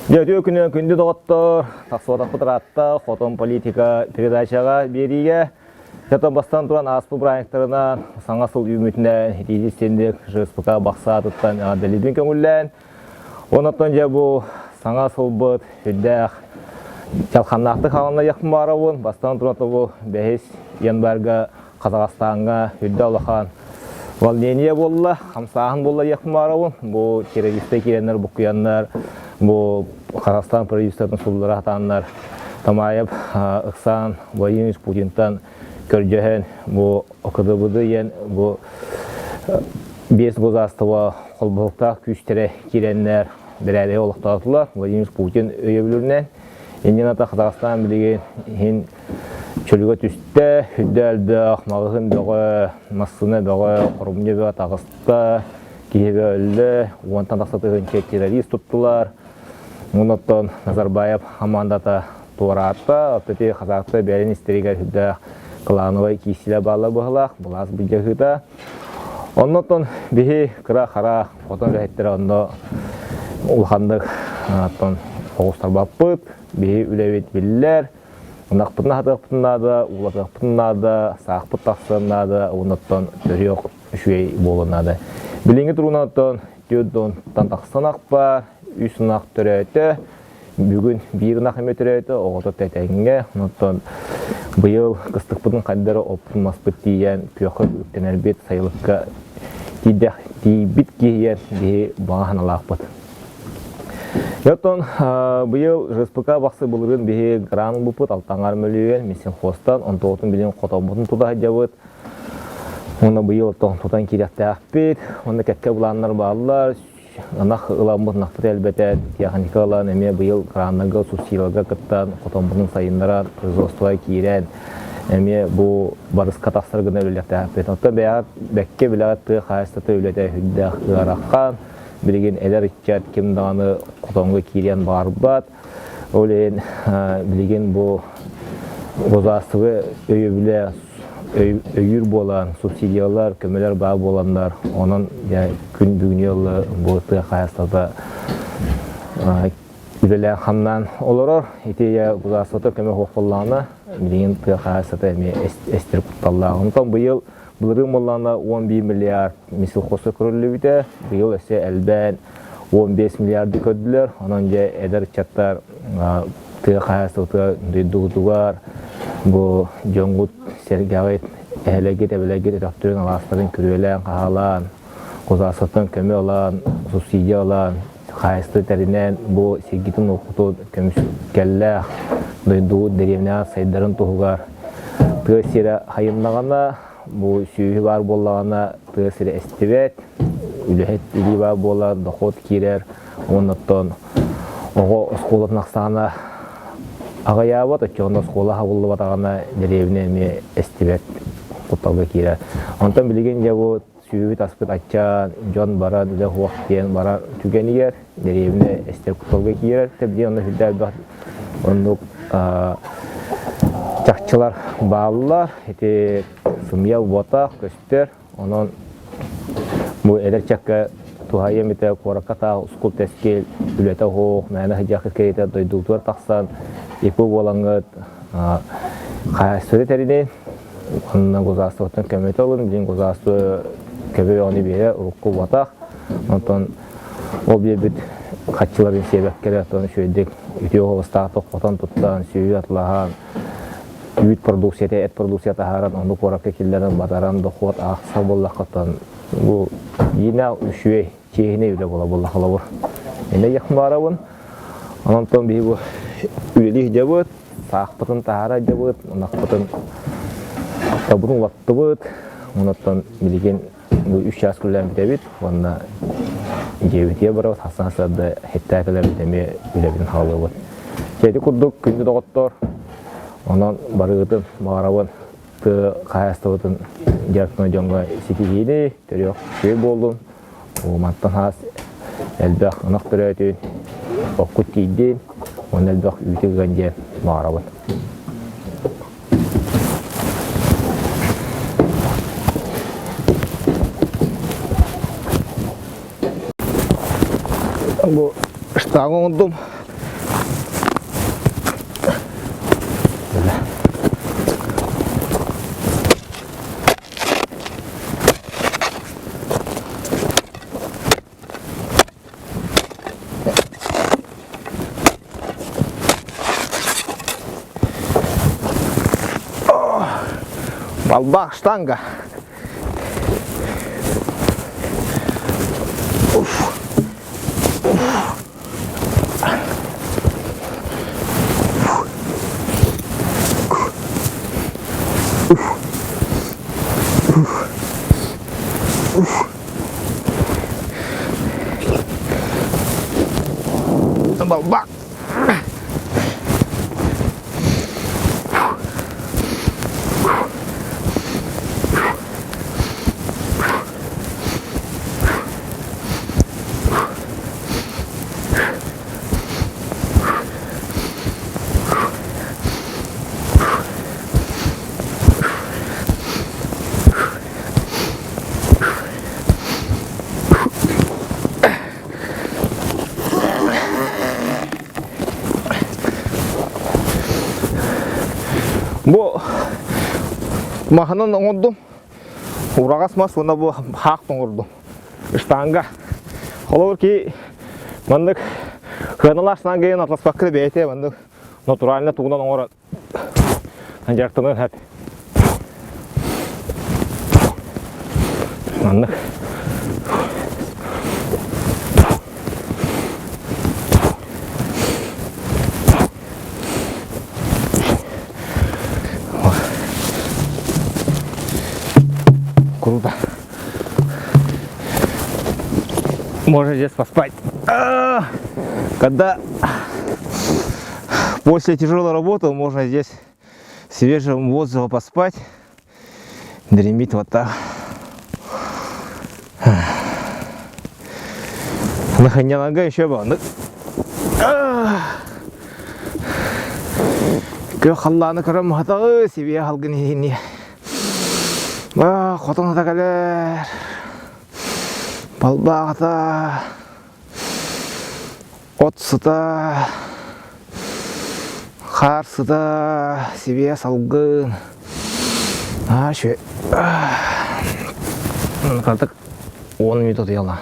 Дьэ, үтүө күнү күндү доҕоттор, тахсыбатахпыт ыраатта, Хотон политика передачаҕа биэриигэ. Дьэ, бастан туран ааспыт бырааһынньыктарынан саҥа сыл үүммүтүнэн итиитик сиэнник ЖСПК бахсаатыттан эҕэрдэлиибин көҥүллээн, онон дьэ бу саҥа сылбыт сүрдээх дьалханнаахтык хааланайахпын баарабын. Бастан туран бу бэһис январьга Казахстаҥҥа үрдэ улахан волнение буолла, хамсааһын буолла диэхпин баарабын. Бу террористы киирэннэр, буккуйаннар, бу Казахстан правительствотын суллара сатааннар Тамаев ыксаан Владимир Путинтан көрдөһөн бу ОКДБД диэн бу биэс государство холбоһуктаах күүстэрэ киирэннэр бэрээдэги олохтоотулар. Владимир Путин өйөбүлүнэн иннин ата Казахстан билигин иһин Чөлүгэ түстэ, үрдэ элбэх, маҕаһыын бөҕө, массыына бөҕө, хоромньу бөҕө таҕыста, киһи бөҕө өллө, уонтан тахса тыһыынча террорист туттулар. Онон Назарбаев хамаандата туораата, оттон ити казахтар бэйэлэрин истэригэр үрдээх клановай киирсиилэр бааллар быһыылаах, былаас былдьаһыыта. Оннуттан биһи кыра-хара хотон үлэһиттэрэ онно улаханнык оттон оҕустарбаппыт, биһи үлэбит биллэр, Ынахпытын аһатыахпытын наада, уулатыахпытын наада, саахпыт тахсыан наада, уонна төрүөх үчүгэй буолуон наада. Билиҥҥи туругунан оттон түөрт уонтан тахсан ынах баар, үс ынах төрөөтө, бүгүн биир ынах эмиэ төрөөтө, оҕото тэтэҥҥэ, онтон быйыл кыстыкпытын хайда эрэ оппут-маспыт тиийэн күөххэ үктэнэрбит, сайылыкка тиийдэх тиийбит киһийэн биһи баҕа саналаахпыт. Оттон быйыл ЖСПК бахсы былырыын биһи гран ылбыппыт алтаҥар мөлүйүөн Минсельхозтан, онтуотун билин хотоммутун тута сылдьабыт. Уонна быйыл оттон тутан киириэхтээхпит. Уонна кэккэ былааннар бааллар. Ынах ыламмыт ынахпыт элбэтэн, техника ылан эмиэ быйыл граннарга, субсидияларга кыттан, хотоммутун сайыннаран, производствоҕа киирэн, эмиэ бу барыска тахсар гына үлэлиэхтээхпит. Оттон бэйэҕит бэккэ билэҕит тыа хаһаайыстыбата үлэтэ сүрдээх ыарахан. Билигин эдэр ыччат ким даҕаны хотоҥҥо киириэн баҕарбат. Ол иһин билигин бу государство өйөбүлэ өйүүр буолан, субсидиялар, көмөлөр баар буоланнар, онон күн бүгүнү ыла бу тыа хаһаайыстыбата үлэлээн-хамнаан олорор. Ити государствота көмө суох буоллаҕына, билигин тыа хаһаайыстыбата эмиэ эстэр кутталлаах. Онтон быйыл Былырыын буоллаҕына 11 миллиард мисилхозка көрүллүбүтэ, быйыл өссө элбээн 15 миллиарды көрдүлэр. Онон дьэ эдэр ыччаттар тыа хаһаайыстыбатыгар дойдугутугар бу дьоҥҥут сэргэҕит, эһэлэргит, эбэлэргит өтөхтөрүн алаастарын күрүөлээн, хаһаалаан, государствоттан көмө ылан, субсидия ылан, хаһаайыстыба тэринэн бу сиргитин-уоккутун көмүскэллээх дойдугут дэриэбинэҕэ сайдарын туһугар тыа сирэ хайыннаҕына, бу сүөһү баар буоллаҕына тыа сирэ эстибэт, үлэһит илии баар буолар, дохуот киирэр, уонна оттон оҕо оскуолатын ахсаана аҕыйаабат, оччоҕуна оскуола аһыллыбатаҕына дэриэбинэ эмиэ эстибэт кутталга киирэр. Онтон билигин дьэ бу Сүөһүбүт-аспыт аччаан, дьон баран, үлэ суох диэн барар түгэнигэр дэриэбинэ эстэр кутталга киирэр. Тэбдиэн онно сүрдээх элбэх оннук чахчылар бааллар. Ити сымыйа буотах көстөр. Онон бу эдэр чакка туһайым итэ куоракка таах ускул тэскил үлэтэ суох, мээнэ сыдьаахыт кэриэтэ дойдутугар тахсан ИП буолаҥҥыт хаһаайыстыбаны тэринин Уонна государствоттан көмөтө ылын, билигин государство көмө бөҕөнү биэрэр, урукку буотах. Онтон ол биэрбит хаччыларын сиэбэккэ эрэ, оттон үчүгэйдик үтүө уобастаахтык хотон туттан, сүөһү атылаһан, үүт продукцията, эт продукция таһааран, ону куоракка киллэрэн, батаран, дохуот аахсар буоллахха, оттон бу иинэ үчүгэй, чиэһинэй үлэ буола буолла холобур. Иннэ диэхпин Онтон биһи бу үлэлии сылдьабыт, саахпытын таһаара сылдьабыт, ынахпытын табытын улаттыбыт. Онтон билигин бу үс чаас үлэлээн бүтэбит уонна дьиэбитигэр барабыт, хассан сарда хиттээх кэлэрбит эмиэ үлэбитин хаалыабыт. Дьэ ити курдук күндү доҕоттор, онон барыгытын баҕарабын тыа хаһаайыстыбатын дьарыктанар дьоҥҥо ситиһиини, төрүөх үчүгэй буоллун. Мантан хаас элбэх ынах төрөөтүн, оккут тиийдин, уонна элбэх үүтү ыган диэн баҕарабын. Бу штанга оҥордум. Балбаах штанга. Уф. Уф. Балбаах. Бу маһынан оҥордум. Ураҕас мас уонна бу хаах оҥордум. Штанга. Холобур ки маннык кыаналаах штанга атласпакка бэйэтэ маннык натурально тугунан оҥорон дьарыктанан хэп. Маннык. Круто. Можно здесь поспать. Когда после тяжелой работы можно здесь свежим воздухом поспать, дремить вот так. Наханяланга еще был. Күөх халлааны көрөн махатаҕы сибиэ халгын иһини. Хотон ата кэлэр. Балбаҕата от сыта хаар сыта сибиэ салгын. Аа, шү. Картык 10 минут утуйалла.